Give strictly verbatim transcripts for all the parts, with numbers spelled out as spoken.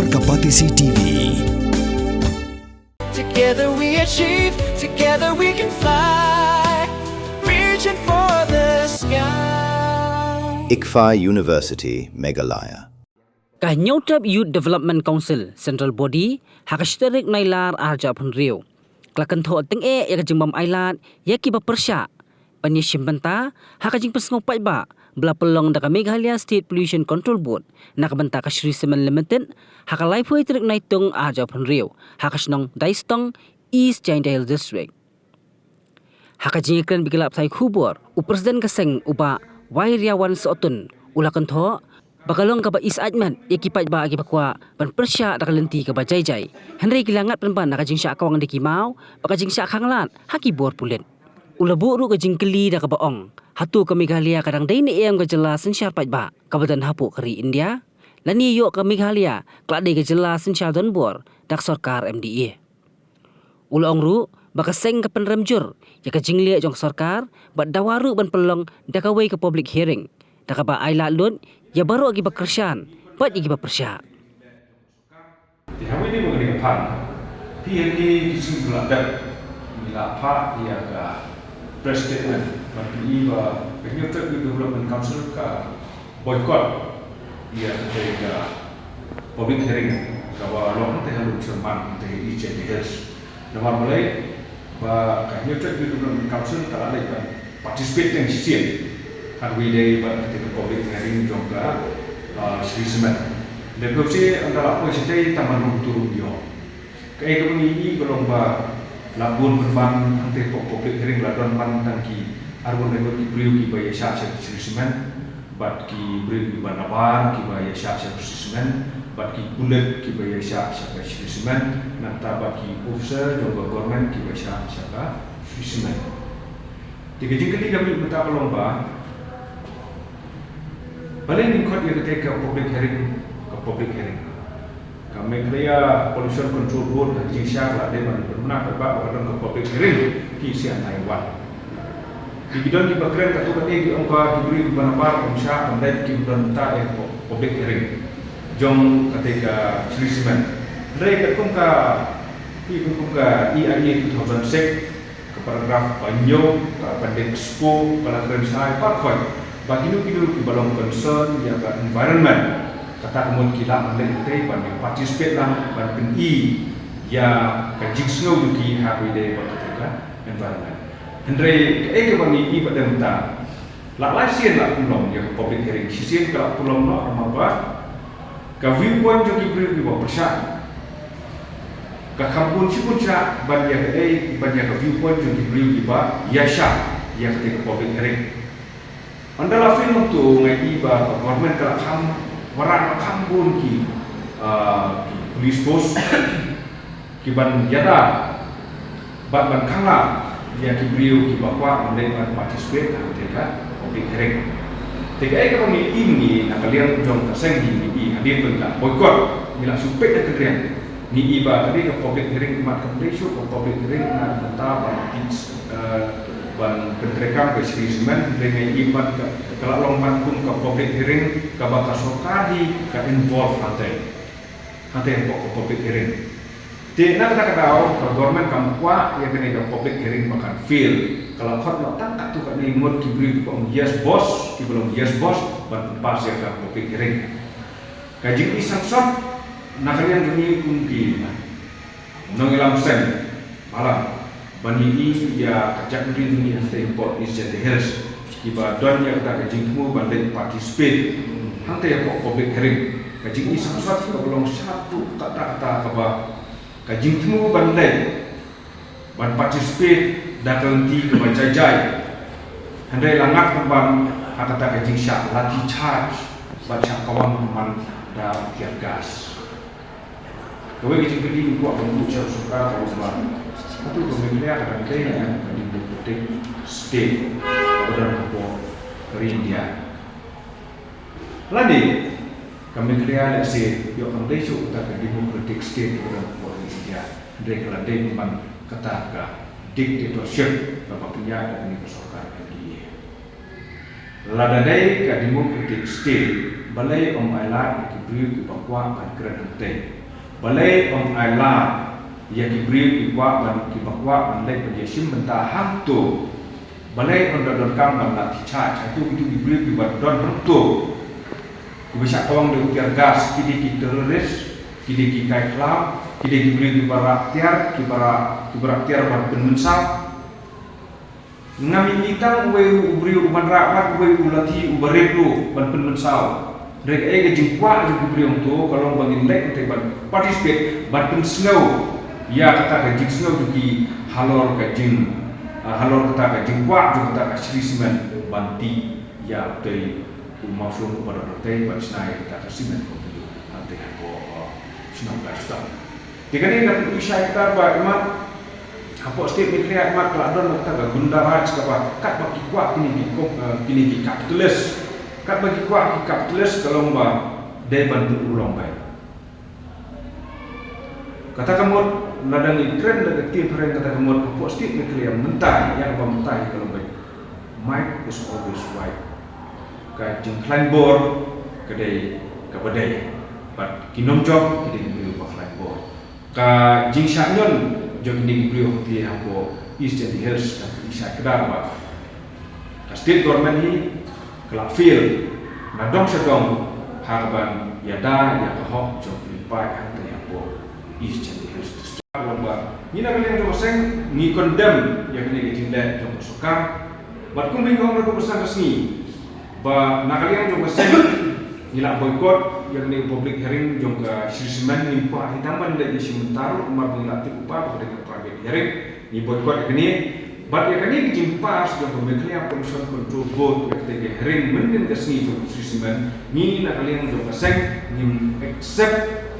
Ka Batesi T V. Together we achieve, together we can fly. Reaching for the sky. ICFAI University, Meghalaya. Ka Hynñiewtrep Youth Development Council, Central Body, ha ka shi tarik Nailar arhajar arphew hynriew, ka la kynthoh tyngeh ïa ka jingbym ailad ïa kiba pyrshah ban ïashim bynta ha ka jingpynsngew paidbah ba la pynlong da ka Meghalaya State Pollution Control Board na ka bynta ka Shree Cement Limited ha ka laiphew tarik Naitung arhajar arphew hynriew ha ka shnong Daistong, East Jaintia Hills District. Ha ka jingïakren bad ki lad pathai khubor, u President ka seng u Bah Wairiawan Sohtun u la kynthoh ba ka long kaba isaitmat ïa ki paidbah kiba kwah ban pyrshah da ka lynti kaba jai jai, hynrei ki la ngat pynban na ka jingshah kawang da ki maw bad ka jingshah khanglad ha ki bor pulit. U la buh ruh ka jingkylli da kaba ong, hato ka Meghalaya ka dang dei ne em ka jylla synshar paidbah kaba don hapoh ka ri India, lane ïoh ka Meghalaya ka la dei ka jylla synshar donbor da ka sorkar M D A. U la ong ruh ba ka seng ka pynrem jur ïa ka jingleh jong ka sorkar bad dawa ruh ban pynlong da kawei ka public hearing da kaba ailad lut ïa baroh kiba kyrshan bad ïa kiba pyrshah. Te ha kawei de ba ka dei ka phang, phi hangne ki sngi ba la dep ngi la phah ïa ka press statement ban pyni ba ka Hynñiewtrep Youth Development Council ka boycott ïa kata ka public hearing kaba long hangta ha Lumshyrman hangta ha East Jaintia Hills. Namar balei ba ka Hynñiewtrep Youth Development Council ka la leit ban participate tang shisien ha kawei de bad kata ka public hearing jong ka, ah, Shree Cement. Dei ko shi ynda la poi shatei tang ban rung tu rung ïoh. Kaei kaba ngi ïohi ka long ba la bun pynban hangtei hapoh public hearing la don man tang ki arngut laingut ki briew kiba ïaishah sha ka Shree Cement, bad ki briew kiba nabar kiba ïaishah sha ka Shree Cement, bad ki pulit kiba ïaishah sha ka Shree Cement, nangta bad ki officer jong ka government kiba ïaishah sha ka Shree Cement. Te ka jingkylli ka mih mynta ka long ba balei ngin khot ïa kata ka public hearing ka public hearing. Ka Meghalaya Pollution Control Board ka jingshisha ka la dei ban pynbna ka ba ka don ka public hearing ki sha nine one. Ki don kiba kren katto katne ki ong ba ki briew kiba nabar ym shah ban dei ki don ta ïa ka public hearing jong kata ka Shree Cement. Hynrei katkum ka, ki katkum ka E I A two thousand six, ka paragraph ba hynñiew, ka appendix four, ka la kren shai baroh khoit ba kino kino kiba long concern ïa ka environment, kata ka mut ki lah ban leit hangtei ban ïa participate lang ban pyni ïa ka jingsngew jong ki ha kaba ïadei bad kata ka environment. Hynrei kaei kaba ngi ïohi bad mynta, la lai sien la pynlong ïa ka public hearing, shisien ka la pynlong noh namar ba ka viewpoint jong ki briew kiba pyrshah ka kham bun shibun shah ban ïa kaei, ban ïa ka viewpoint jong ki briew kiba ïaishah ïa kata ka public hearing. Ynda la pynlong to ngi ïohi ba ka government ka la kham, wanrah kham bun ki, ah, ki police force ki ban ïada bad ban khang lad ïa ki briew kiba kwah ban leit ban participate ha kata ka public hearing. Te kaei kaba ngi ïohi na ka liang jong ka seng ngi ïohi hadien ba ngi la boycott, ngi la shu peit da ka liang, ngi ïohi ba ka dei ka public hearing, mat kam dei shu ka public hearing na ka bynta ban teach, eh, ban pyntreikam ka Shree Cement, hynrei ngi ïohi ba ka, ka la long mat kum ka public hearing kaba ka sorkar hi ka involve hangtei. Hangtei hapoh ka public hearing. Te na kata ka daw ka government kam kwah ïa kane ka public hearing ba kan fail. Ka la khot noh tang katto katne ngut ki briew kiba ong yes boss, kiba long yes boss ban pass ïa ka public hearing. Ka jingisangshot na ka liang jong ngi kum ki nongïalam seng, malam ban ïohi ïa ka jaitbynriew jong ngi hangtei hapoh East Jaintia Hills kiba don ïa kata ka jingthmu ban leit participate hangtei hapoh public hearing. Ka jingisangshot kaba long shaduh katta katta kaba ka jingthmu ban leit ban participate da ka lynti kaba jai jai. Hynrei la ngat pynban ha kata ka jingshah lathi charge bad shah kawang pynban da tear gas. Kawei ka jingkylli ngi kwah ban buh sha ka sorkar ka long ba hato ka Meghalaya ka dang dei ne em ka democratic state kaba don hapoh ka ri India? Lane ka Meghalaya lehse ïoh kam dei shuh kata ka democratic state kaba don hapoh ka ri India, hynrei ka la dei pynban kata ka dictatorship kaba pynïaid da kane ka sorkar N D A. Lada dei ka democratic state, Balei ym ailad ïa ki briew kiba kwah ban kren hangtei? Balei ym ailad ïa ki briew ki kwah ban, kiba kwah ban leit ban ïashim bynta hangto? Balei ym da donkam ban lad charge hato kito ki briew kiba don hangto? Kiba shah tong da u tear gas, ki dei ki terrorist, ki dei ki kai khlaw, ki dei ki briew kiba rah tiar, kiba rah, kiba rah tiar ban pynmynsaw. Ngam ïohi tang uwei u briew uban rah bad uwei u lathi uba rit ruh ban pynmynsaw. Hynrei kaei ka jingkwah jong ki briew hangto ka long ba ngin leit hangtei ban participate, ban pynsngew ïa kata ka jingsngew jong ki halor ka jing, ah, halor kata ka jingkwah jong kata ka Shree Cement ban tih ïa utei u mawshun uba don hangtei ban shna ïa kata ka cement company hangtei hapoh, ah, shnong Daistup. Te kane ka pynshai kata ba imat hapoh state Meghalaya imat ka la don kata ka gunda raj kaba katba ki kwah kine ki kom-, eh, kine ki capitalist. Katba ki kwah ki capitalist ka long ba dei ban pynurlong bai. Kata ka mut lada ngi kren da ka ktien phareng kata ka mut hapoh state Meghalaya mynta ïa kaba mynta ka long ba might is always right. Ka jingkhlaiñ bor ka dei kaba dei. Bad ki nongjop ki dei ki briew ba khlaiñ bor. Ka jingshah ñion jong kine ki briew hangtei hapoh East Jaintia Hills ka jingshah kdar ba ka state government hi ka la fail na dong sha dong ha kaban ïada ïa ka hok jong ki paid hangtei hapoh East Jaintia Hills District. Ka long ba ngi na ka liang jong ka seng ngi condemn ïa kane ka jingleh jong ka sorkar. Bad kumba ngi ong naduh ba sdang ka sngi ba na ka liang jong ka seng ngi la boycott ïa kane ka public hearing jong ka Shree Cement, ngim kwah hi tang ban leit shim bynta ruh namar ba ngi la tip u paw ba ka dei ka private hearing. Ngi boycott ïa kane. Bad ïa kane ka jingpass jong ka Meghalaya Pollution Control Board ïa kata ka hearing mynnin ka sngi jong ka Shree Cement, ngi na ka liang jong ka seng ngim accept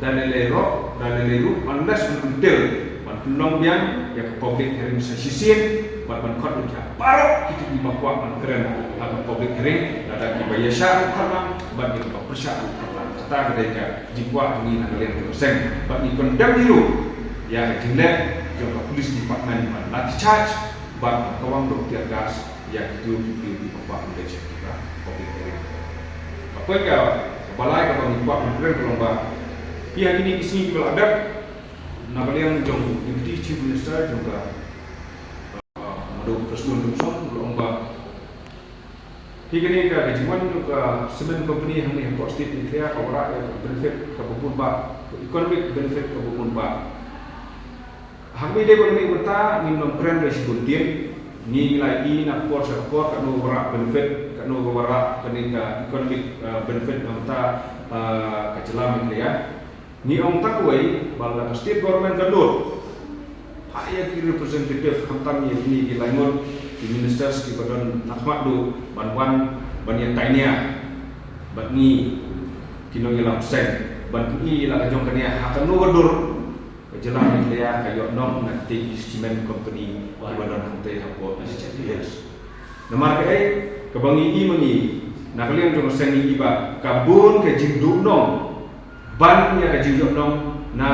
da lei lei ruh, da lei lei ruh, unless and until ban pynlong biang ïa ka public hearing sa shisien bad ban khot lynti baroh kito kiba kwah ban kren ha ka public hearing, lada kiba ïashah ruh khot lang bad kiba pyrshah ruh khot lang. Kata ka dei ka jingkwah jong ngi na ka liang jong ka seng. Bad ngi condemn hi ruh ïa ka jingleh jong ka police department ban lathi charge bad ban kawang da u tear gas ïa kito ki briew kiba kwah ban leit sha ka public hearing. Ka point kaba lai kaba ngi kwah ban kren ka long ba phi ha kine ki sngi kiba la dep na ka liang jong u Deputy Chief Minister jong ka, uh, Madu Prestone Tynsong u la ong ba phi kane ka, ka jingwan jong ka cement company hangne hapoh state Meghalaya ka wanrah ïa ka benefit kaba bun bah, ka economic benefit kaba bun bah. Ha kaba ïadei bad kane ka bynta ngim nym kren da shibun ktien. Ngi ngi la ïohi na ka por sha ka por katno ka wanrah benefit, katno ka wanrah kane ka economic, uh, benefit na ka bynta, uh, ka jylla Meghalaya. Ngi ong tang kawei ba lada ka state government ka nud ha ïa ki representative khamtam ïa kine ki lai ngut ki ministers kiba don na khmat duh ban wan ban ïa tai nia bad ngi ki nongïalam seng ban pyni ïa la ka jong ka nia ha kano ka dur ka jylla Meghalaya ka ïoh nong na kitei ki cement company kiba don hangtei hapoh East Jaintia Hills. Namar kaei kaba ngi i ma ngi na ka liang jong ka seng ngi i ba ka bun ka jingduh nong ban ïa ka jingïoh nong na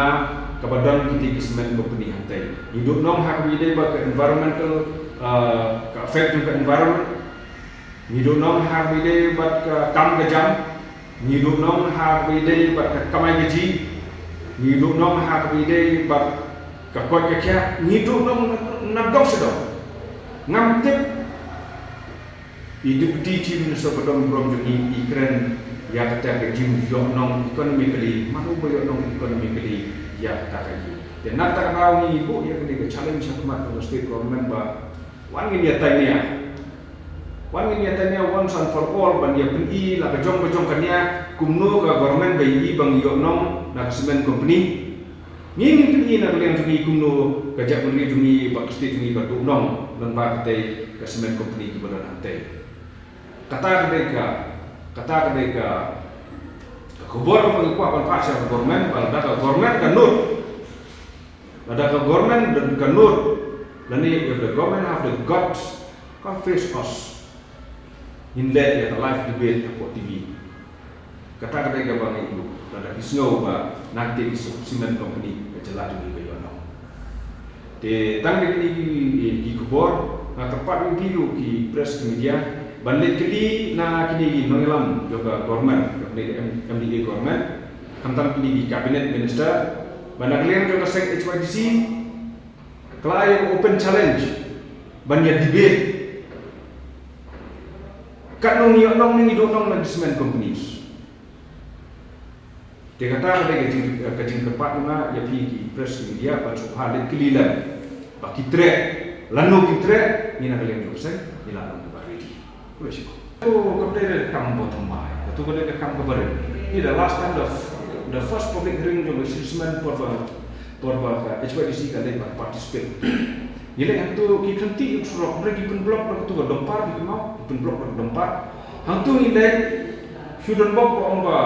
kaba don kitei ki cement company hangtei. Ngi duh nong ha kaba ïadei bad ka environmental, uh, ka effect jong ka environment. Ngi duh nong ha kaba ïadei bad ka kam ka jam. Ngi duh nong ha kaba ïadei bad ka kamai kajih. Ngi duh nong ha kaba ïadei bad ka koit ka khiah. Ngi duh nong na dong sha dong. Ngam tip i Deputy Chief Minister ba don burom jong ngi i kren ïa kata ka jingïoh nong economically, mano ba ïoh nong economically ïa kata ka jing. Te na kata ka daw ngi buh ïa kane ka challenge ha khmat ka state government ba wan ngin ïa tai nia. Wan ngin ïa tai nia once and for all ban ïa pyni la ka jong ka jong ka nia kumno ka government ba i ba ngi ïoh nong na ka cement company. Ngi ngin pyni na ka liang jong ngi kumno ka jaitbynriew jong ngi bad ka state jong ngi ka duh nong lyngba katei ka cement company kiba don hangtei. Kata ka dei ka, kata ka dei ka, ka khubor kaba ngi kwah ban pass sha ka government ba lada ka government ka nud, lada ka government ka nud, lane if the government have the guts, come face us. Ngin leh ïa ka live debate hapoh T V. Kata ka dei kaba ngi ïohi lada ki sngew ba na kitei ki cement company ka jylla jong ngi ka ïoh nong. Te tang da kine ki, ki khubor nga kyrpad ïa phi ruh ki press, ki media Ban leit kylli na kine ki nongïalam jong ka government, jong kane ka M-, M D A government, khamtam kine ki cabinet minister, ba na ka liang jong ka seng H Y D C, ka la ïa open challenge ban ïa debate. Katno ngi ïoh nong ne ngi duh nong na ki cement companies. Te kata ka dei ka jing, ka jingkyrpad nga ïa phi ki press media ban sngewbha leit kylli lem ba ki treh, lano ki treh, ngi na ka liang jong ka seng ngi la long kiba ready. Khublei shibun. Kato ka dei ka kam ba thymmai, kato ka dei ka kam kaba rit. Ngi, the last time, the, the first public hearing jong ka Shree Cement por ba, por ba ka H Y D C ka leit ban participate. Ngi leit hangto ki kynti ïa u surok, hynrei ki pynblock da kato ka dumper, ki kynmaw, ki pynblock da ka dumper. Hangto ngi leit, shu don bok ba ong ba,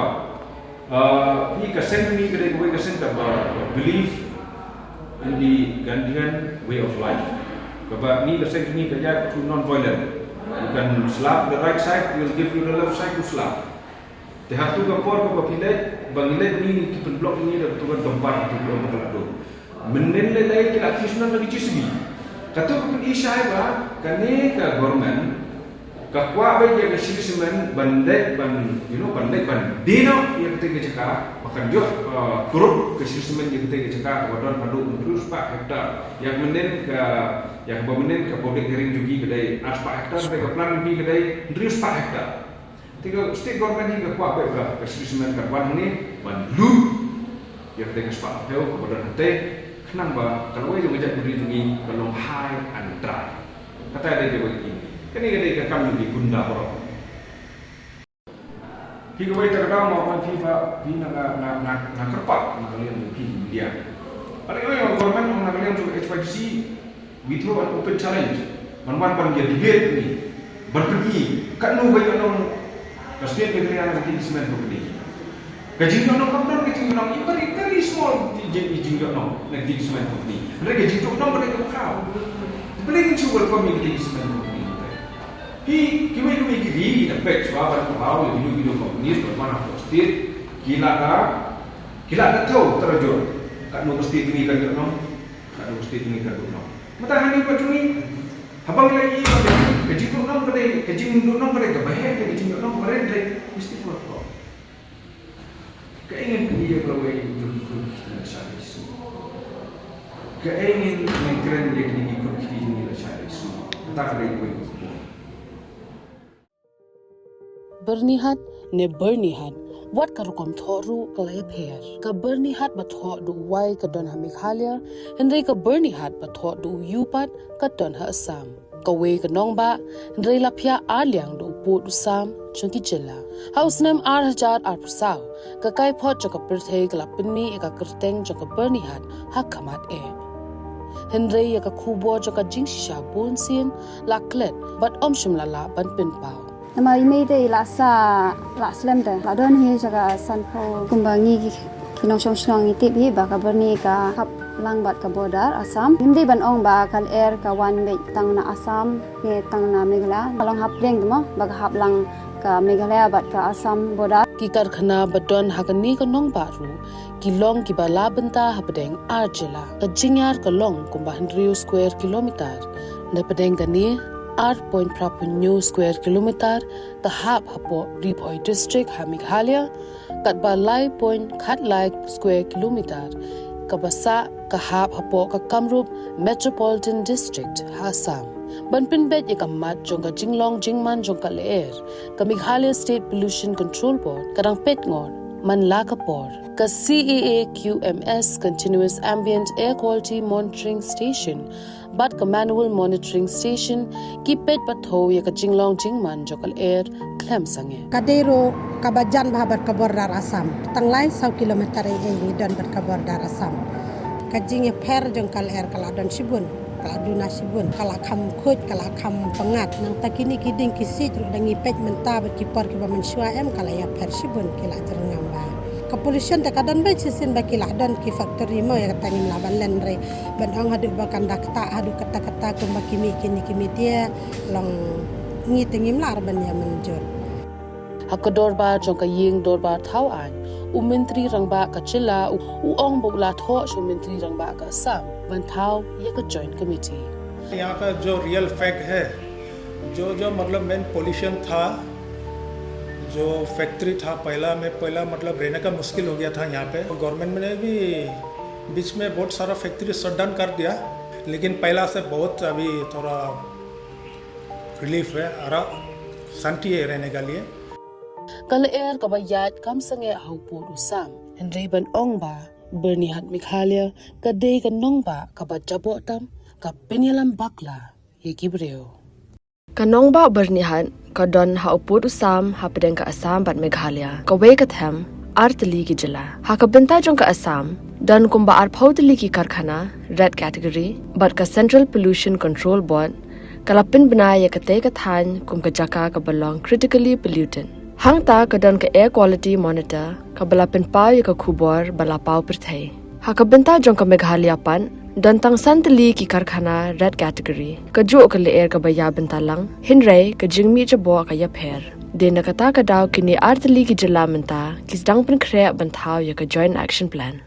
ah, ngi ka seng ngi ka dei kawei ka seng kaba believe in the Gandhian way of life. Kaba ngi ka seng ngi ka ïaid through non-violent. You can slap the right side, we'll give you the left side to slap. Te hangto ka por kaba phi leit, ba ngi leit ngi, ngi ki pynblock ngi da kato ka dumper, kato ka dumper ka la don. Mynnin lei lei ki la accuse na ka jisngi. Kato ka pyni shai ba kane ka government ka kwah beit ïa ka Shree Cement ban leit ban, you know, ban leit ban die noh ïa katei ka jaka, ba kan ïoh, uh, kurup ka Shree Cement ïa katei ka jaka kaba don haduh hynriew spah hektar. Ïa ka mynnin ka, ïa kaba mynnin ka public hearing jong ki ka dei ar spah hektar, ka plan jong ki ka dei hynriew spah hektar. Te ka state government hi ka kwah beit ba ka Shree Cement kan wan hangne ban lut ïa katei ka spah phew kaba don hatei, khnang ba ka lawei jong ka jaitbynriew jong ngi ka long high and dry. Kata dei kaba ngi, kane ka dei ka kam jong ki gunda baroh. Phi kawei ta ka daw ma wan phi ba phi na nga, nga, nga, nga kyrpad na ka liang jong phi media. Ba dei oi government na ka liang jong H Y D C, we throw an open challenge. Ban wan ban ïa debate ni. Ban pyni katno ba ïoh nong ka state Meghalaya na ka jing cement company. Ka jingïoh nong kam don ka jingïoh nong, very, very small ka jing, ka jingïoh nong na ka jing cement company. Hynrei ka jingduh nong ka dei ka khaw. Balei ngin shu welcome ïa ka jing cement company? Hi, kiwei kiwei ki ri ki da peit shuwa ban kynmaw ïa kino kino companies ban wan hapoh state, ki la da, ki la da thew tarajur. Katno ka state ngi kan ïoh nong, katno ka state ngi kan duh nong. Mynta hangne pat jong ngi, haba ngi la ïohi ba ka jingduh nong ka dei, ka jingduh nong ka dei kaba heh, ka jingduh nong kaba rit, rit, mesti ko ko. Kaei ngin pyni ïa ka lawei jong ki khun ki kti lashai lashisngi? Kaei ngin, ngin kren ïa kine ki khun ki kti jong ngi lashai lashisngi? Kata ka dei kawei ka khubor. Byrnihat ne Byrnihat, wat ka rukom thoh ruh ka la ïapher. Ka Byrnihat ba thoh da u Wai ka don ha Meghalaya, hynrei ka Byrnihat ba thoh da u U pat ka don ha Assam. Kawei ka nongbah, hynrei la phiah ar liang da u pud u sam jong ki jylla. Ha u snem ar hajar arphew saw, ka kaiphod jong ka pyrthei ka la pynmih ïa ka kyrteng jong ka Byrnihat ha khmat eh. Hynrei ïa ka khubor jong ka jingshisha bunsien la klet bad ym shym la lah ban pynpaw. Namar i mei te i la sah, la slem te. La don hi jaka sanphew kumba ngi ki, ki nongshong shnong ngi tip hi ba ka Byrni ka hap lang bad ka border Assam. Ngim dei ban ong ba ka lyer ka wan beit tang na Assam ne tang na Meghalaya. Ka long hapdeng te mo ba ka hap lang ka Meghalaya bad ka Assam border. Ki karkhana ba don ha kane ka nongbah ruh ki long kiba la bynta hapdeng ar jylla. Ka jingïar ka long kumba hynriew square kilometer. Napdeng kane, ar point phra phew hynñiew square kilometer ka hap hapoh Ri Bhoi District ha Meghalaya, katba lai point khatlai square kilometer kaba sah ka hap hapoh ka Kamrup Metropolitan District ha Assam. Ban pynbeit ïa ka mat jong ka jinglong jingman jong ka lyer, ka Meghalaya State Pollution Control Board ka dang peit ngor man la ka por. Ka C A A Q M S, Continuous Ambient Air Quality Monitoring Station bad ka Manual Monitoring Station ki peit pathew ïa ka jinglong jingman jong ka lyer khlem sangeh. Ka dei ruh kaba jan bha bad ka border Assam. Tang lai saw kilometer ei ei ngi don bad ka border Assam. Ka jingïapher jong ka lyer ka la don shibun, ka la duna shibun, ka la kham khuid, ka la kham pyngngad. Nangta kine ki dieng ki siej ruh da ngi peit mynta bad ki por kiba mynshuwa em ka la ïapher shibun, ki la jyrngam bha. Ka pollution te ka don beit shisien ba ki la don ki factory mo, ïa kata ngim lah ban len re. Ban ong haduh ba kan da ktah haduh katta katta kumba ki mih kine ki media, long ngi te ngim lah re ban ïa mynjur. Ha ka dorbar jong ka ïing dorbar thaw aiñ, u Myntri Rangbah ka jylla u, u ong ba u la thoh sha u Myntri Rangbah ka Assam ban thaw ïa ka Joint Committee. यहाँ का जो रियल फैक्ट है, जो जो मतलब मेन पोल्यूशन था, जो फैक्ट्री था पहला में, पहला मतलब रहने का मुश्किल हो गया था यहाँ पे। गवर्नमेंट ने भी बीच में बहुत सारा फैक्ट्री शटडाउन कर दिया, लेकिन पहला से बहुत अभी थोड़ा रिलीफ है, आराम, शांति है रहने के लिए। Ka lyer kaba ïaid kam sangeh ha u pud u sam, hynrei ban ong ba Byrnihat Meghalaya ka dei ka nongbah kaba jaboh tam, ka pynïalam bakla ïa ki briew. Ka nongbah Byrnihat ka don ha u pud u sam hapdeng ka Assam bad Meghalaya, kawei ka them ar tylli ki jylla. Ha ka bynta jong ka Assam don kumba arphew tylli ki karkhana red category, bad ka Central Pollution Control Board ka la pynbna ïa katei ka thaiñ kum ka jaka kaba long critically polluted. Hangta ka don ka Air Quality Monitor kaba la pynpaw ïa ka khubor ba la paw pyrthei. Ha ka bynta jong ka Meghalaya pat, don tang san tylli ki karkhana red category. Kajuh ka lyer kaba ïa bynta lang, hynrei ka jingmih jaboh ka ïapher. Dei na kata ka daw kine ar tylli ki jylla mynta ki sdang pynkhreh ban thaw ïa ka Joint Action Plan.